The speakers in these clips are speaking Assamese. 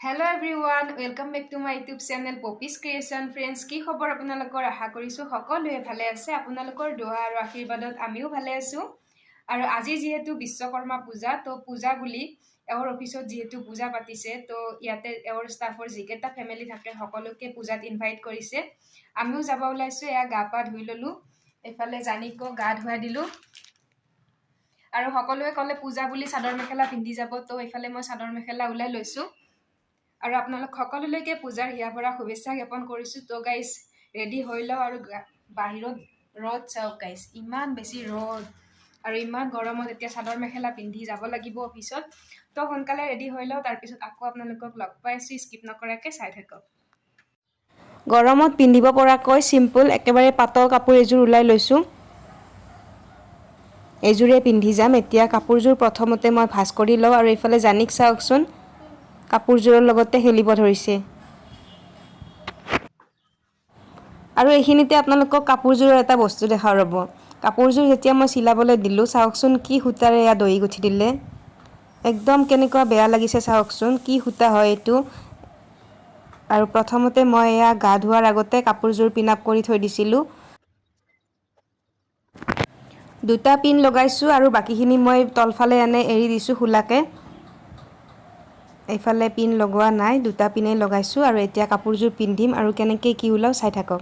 Hello everyone, welcome back to my YouTube channel Poppy's Creation. Friends, কি খবৰ আপোনালোকৰ? আশা কৰিছোঁ সকলোৱে ভালে আছে। আপোনালোকৰ দোৱা আৰু আশীৰ্বাদত আমিও ভালে আছোঁ। আৰু আজি যিহেতু বিশ্বকৰ্মা পূজা, তো পূজা বুলি এওঁৰ অফিচত যিহেতু পূজা পাতিছে, তো ইয়াতে এওঁৰ ষ্টাফৰ যিকেইটা ফেমিলি থাকে সকলোকে পূজাত ইনভাইট কৰিছে। আমিও যাব ওলাইছোঁ। এয়া গা পা ধুই ল'লোঁ, এইফালে জানিকো গা ধুৱাই দিলোঁ। আৰু সকলোৱে ক'লে পূজা বুলি চাদৰ মেখেলা পিন্ধি যাব, তো এইফালে মই চাদৰ মেখেলা ওলাই লৈছোঁ। আৰু আপোনালোক সকলোলৈকে পূজাৰ হিয়া ভৰা শুভেচ্ছা জ্ঞাপন কৰিছোঁ। তো গাইজ, ৰেডি হৈ লওঁ। আৰু বাহিৰত ৰ'দ চাওক গাইজ, ইমান বেছি ৰ'দ আৰু ইমান গৰমত এতিয়া চাদৰ মেখেলা পিন্ধি যাব লাগিব অফিচত। তো সোনকালে ৰেডি হৈ লওঁ, তাৰপিছত আকৌ আপোনালোকক লগ পাইছোঁ। স্কিপ নকৰাকৈ চাই থাকক। গৰমত পিন্ধিব পৰাকৈ চিম্পুল একেবাৰে পাতল কাপোৰ এযোৰ ওলাই লৈছোঁ, এইযোৰে পিন্ধি যাম। এতিয়া কাপোৰযোৰ প্ৰথমতে মই ভাঁজ কৰি লওঁ। আৰু এইফালে জানিক চাওকচোন, কাপোৰযোৰৰ লগতে খেলিব ধৰিছে। আৰু এইখিনিতে আপোনালোকক কাপোৰযোৰৰ এটা বস্তু দেখাওঁ ৰ'ব। কাপোৰযোৰ যেতিয়া মই চিলাবলৈ দিলোঁ, চাওকচোন কি সূতাৰে এয়া দহি গুঠি দিলে। একদম কেনেকুৱা বেয়া লাগিছে চাওকচোন, কি সূতা হয় এইটো। আৰু প্ৰথমতে মই এয়া গা ধোৱাৰ আগতে কাপোৰযোৰ পিন আপ কৰি থৈ দিছিলোঁ। দুটা পিন লগাইছোঁ আৰু বাকীখিনি মই তলফালে এনে এৰি দিছোঁ খোলাকৈ। এইফালে পিন লগোৱা নাই, দুটা পিনেই লগাইছোঁ। আৰু এতিয়া কাপোৰযোৰ পিন্ধিম আৰু কেনেকৈ কি ওলাওঁ চাই থাকক।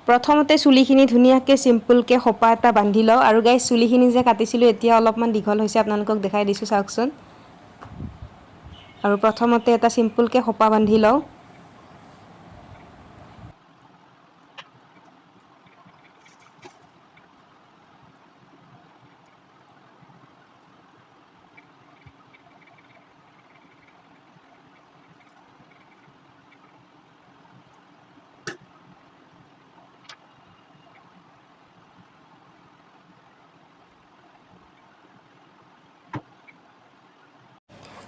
প্ৰথমতে চুলিখিনি ধুনীয়াকৈ চিম্পুলকৈ খোপা এটা বান্ধি লওঁ। আৰু গাইজ, চুলিখিনি যে কাটিছিলোঁ এতিয়া অলপমান দীঘল হৈছে, আপোনালোকক দেখাই দিছোঁ চাওকচোন। আৰু প্ৰথমতে এটা চিম্পুলকৈ খোপা বান্ধি লওঁ।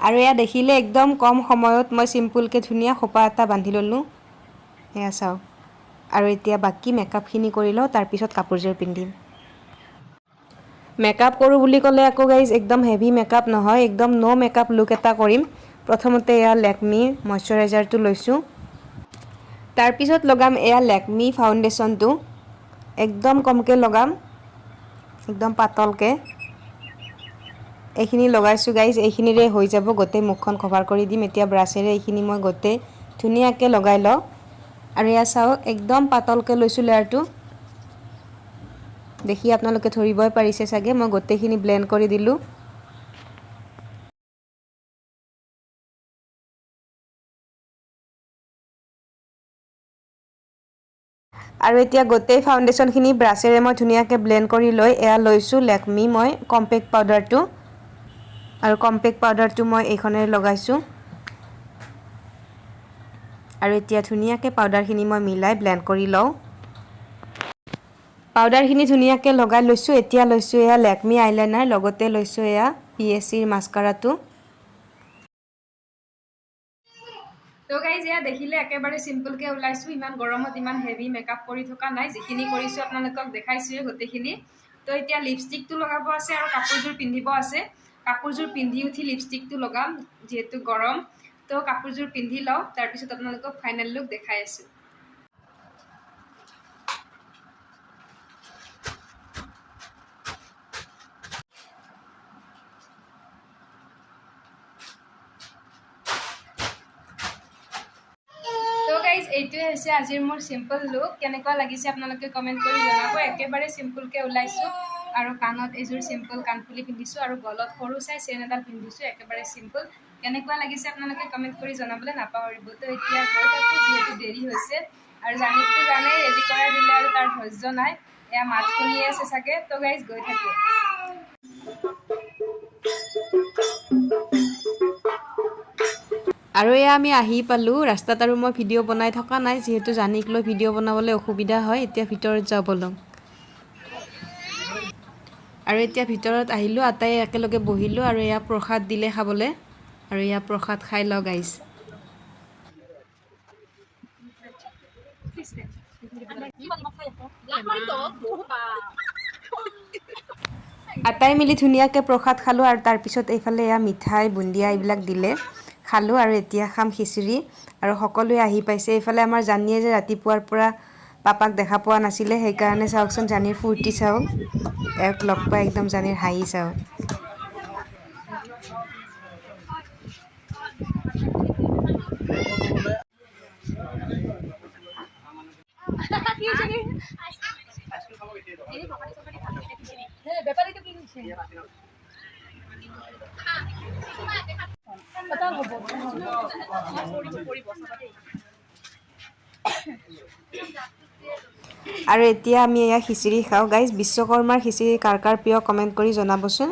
আৰু এয়া দেখিলে একদম কম সময়ত মই চিম্পুলকৈ ধুনীয়া খোপা এটা বান্ধি ল'লোঁ, এয়া চাওক। আৰু এতিয়া বাকী মেকআপখিনি কৰি লওঁ, তাৰপিছত কাপোৰযোৰ পিন্ধিম। মেকআপ কৰোঁ বুলি ক'লে আকৌ গাইজ একদম হেভি মেকআপ নহয়, একদম ন' মেকআপ লুক এটা কৰিম। প্ৰথমতে এয়া লেকমি মইশ্চাৰাইজাৰটো লৈছোঁ, তাৰপিছত লগাম এয়া লেকমি ফাউণ্ডেশ্যনটো। একদম কমকৈ লগাম, একদম পাতলকৈ। এইখিনি লগাইছোঁ গাইজ, এইখিনিৰে হৈ যাব, গোটেই মুখখন কভাৰ কৰি দিম। এতিয়া ব্ৰাছেৰে এইখিনি মই গোটেই ধুনীয়াকৈ লগাই লওঁ। আৰু এয়া চাওক, একদম পাতলকৈ লৈছোঁ লেয়াৰটো, দেখি আপোনালোকে ধৰিবই পাৰিছে চাগে। মই গোটেইখিনি ব্লেণ্ড কৰি দিলোঁ। আৰু এতিয়া গোটেই ফাউণ্ডেশ্যনখিনি ব্ৰাছেৰে মই ধুনীয়াকৈ ব্লেণ্ড কৰি লৈ এয়া লৈছোঁ লেকমি মই কম্পেক্ট পাউডাৰটো। আৰু কম্পেক্ট পাউডাৰটো মই এইখনেৰে লগাইছোঁ। আৰু এতিয়া ধুনীয়াকৈ পাউডাৰখিনি মই মিলাই ব্লেণ্ড কৰি লওঁ। পাউডাৰখিনি ধুনীয়াকৈ লগাই লৈছোঁ। এতিয়া লৈছোঁ এয়া লেকমি আইলাইনাৰ, লগতে লৈছোঁ এয়া পি এছ চিৰ মাস্কাৰাটো। তো গাইজ, এয়া দেখিলে একেবাৰে চিম্পুলকৈ ওলাইছোঁ। ইমান গৰমত ইমান হেভি মেকআপ কৰি থকা নাই, যিখিনি কৰিছোঁ আপোনালোকক দেখাইছোঁৱে গোটেইখিনি। তো এতিয়া লিপষ্টিকটো লগাব আছে আৰু কাপোৰযোৰ পিন্ধিব আছে। কাপোৰযোৰ পিন্ধি উঠি লিপষ্টিকটো লগাম, যিহেতু গৰম। তো কাপোৰযোৰ পিন্ধি লওঁ, তাৰপিছত আপোনালোকক ফাইনেল লুক দেখাই আছোঁ। তো গাইজ, এইটোৱে হৈছে আজিৰ মোৰ চিম্পল লুক। কেনেকুৱা লাগিছে আপোনালোকে কমেণ্ট কৰি জনাব। একেবাৰে চিম্পুলকৈ ওলাইছোঁ। আৰু কাণত এইযোৰ চিম্পল কাণফুলি পিন্ধিছোঁ আৰু গলত সৰু চাই চেইন এডাল পিন্ধিছোঁ, একেবাৰে চিম্পল। কেনেকুৱা লাগিছে আপোনালোকে কমেণ্ট কৰি জনাবলৈ নাপাহৰিব। তো এতিয়া গৈ থাকোঁ, যিহেতু দেৰি হৈছে। আৰু জানিকতো জানেই, ৰেডি কৰাই দিলে আৰু তাৰ ধৈৰ্য নাই, এয়া মাত শুনি আছে চাগে। তো গাইজ, গৈ থাকোঁ। আৰু এয়া আমি আহি পালোঁ ৰাস্তাত। আৰু মই ভিডিঅ' বনাই থকা নাই, যিহেতু জানিক লৈ ভিডিঅ' বনাবলৈ অসুবিধা হয়। এতিয়া ভিতৰত যাওঁ ব'লক। আৰু এতিয়া ভিতৰত আহিলোঁ, আটাই একেলগে বহিলোঁ আৰু এয়া প্ৰসাদ দিলে খাবলৈ। আৰু এয়া প্ৰসাদ খাই লওঁ গাইজ। আটাই মিলি ধুনীয়াকৈ প্ৰসাদ খালোঁ। আৰু তাৰপিছত এইফালে এয়া মিঠাই, বুন্দিয়া এইবিলাক দিলে। খালোঁ আৰু এতিয়া খাম খিচিৰি। আৰু সকলোৱে আহি পাইছে। এইফালে আমাৰ জানিয়ে যে ৰাতিপুৱাৰ পৰা পাপাক দেখা পোৱা নাছিলে, সেইকাৰণে চাওকচোন জানিৰ ফূৰ্তি চাওক, এওঁক লগ পাই একদম জানিৰ হাঁহি চাওক। আৰু এতিয়া আমি এয়া খিচিৰি খাওঁ। গাইজ, বিশ্বকৰ্মাৰ খিচিৰি কাৰ কাৰ প্ৰিয় কমেণ্ট কৰি জনাবচোন।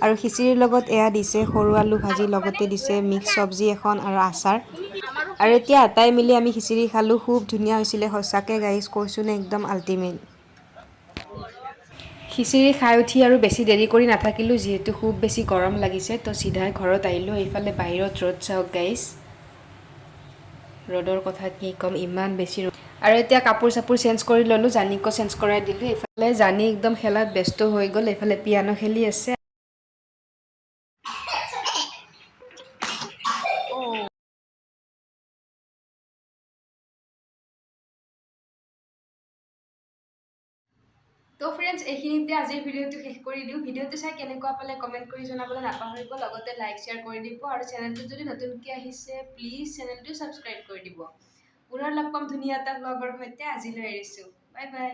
আৰু খিচিৰিৰ লগত এয়া দিছে সৰু আলু ভাজি, লগতে দিছে মিক্স চব্জি এখন আৰু আচাৰ। আৰু এতিয়া আটাই মিলি আমি খিচিৰি খালোঁ, খুব ধুনীয়া হৈছিলে সঁচাকৈ গাইজ, কৈছোঁ নে একদম আল্টিমেট। খিচিৰি খাই উঠি আৰু বেছি দেৰি কৰি নাথাকিলোঁ, যিহেতু খুব বেছি গৰম লাগিছে, তো চিধাই ঘৰত আহিলোঁ। এইফালে বাহিৰত ৰ'দ চাওক গাইজ, ৰ'দৰ কথা কি ক'ম, ইমান বেছি ৰ'দ। আৰু এতিয়া কাপোৰ চাপোৰ চেঞ্জ কৰি ল'লোঁ, জানিকো চেঞ্জ কৰাই দিলোঁ। এইফালে জানি একদম খেলাত ব্যস্ত হৈ গ'ল, এইফালে পিয়ানো খেলি আছে। তো ফ্ৰেণ্ডছ, এইখিনিতে আজিৰ ভিডিঅ'টো শেষ কৰি দিওঁ। ভিডিঅ'টো চাই কেনেকুৱা পালে কমেণ্ট কৰি জনাবলৈ নাপাহৰিব, লগতে লাইক শ্বেয়াৰ কৰি দিব। আৰু চেনেলটো যদি নতুনকৈ আহিছে, প্লিজ চেনেলটো ছাবস্ক্ৰাইব কৰি দিব। পুনৰ লগ পাম ধুনীয়া এটা ব্লগৰ সৈতে। আজিলৈ এৰিছোঁ, বাই বাই।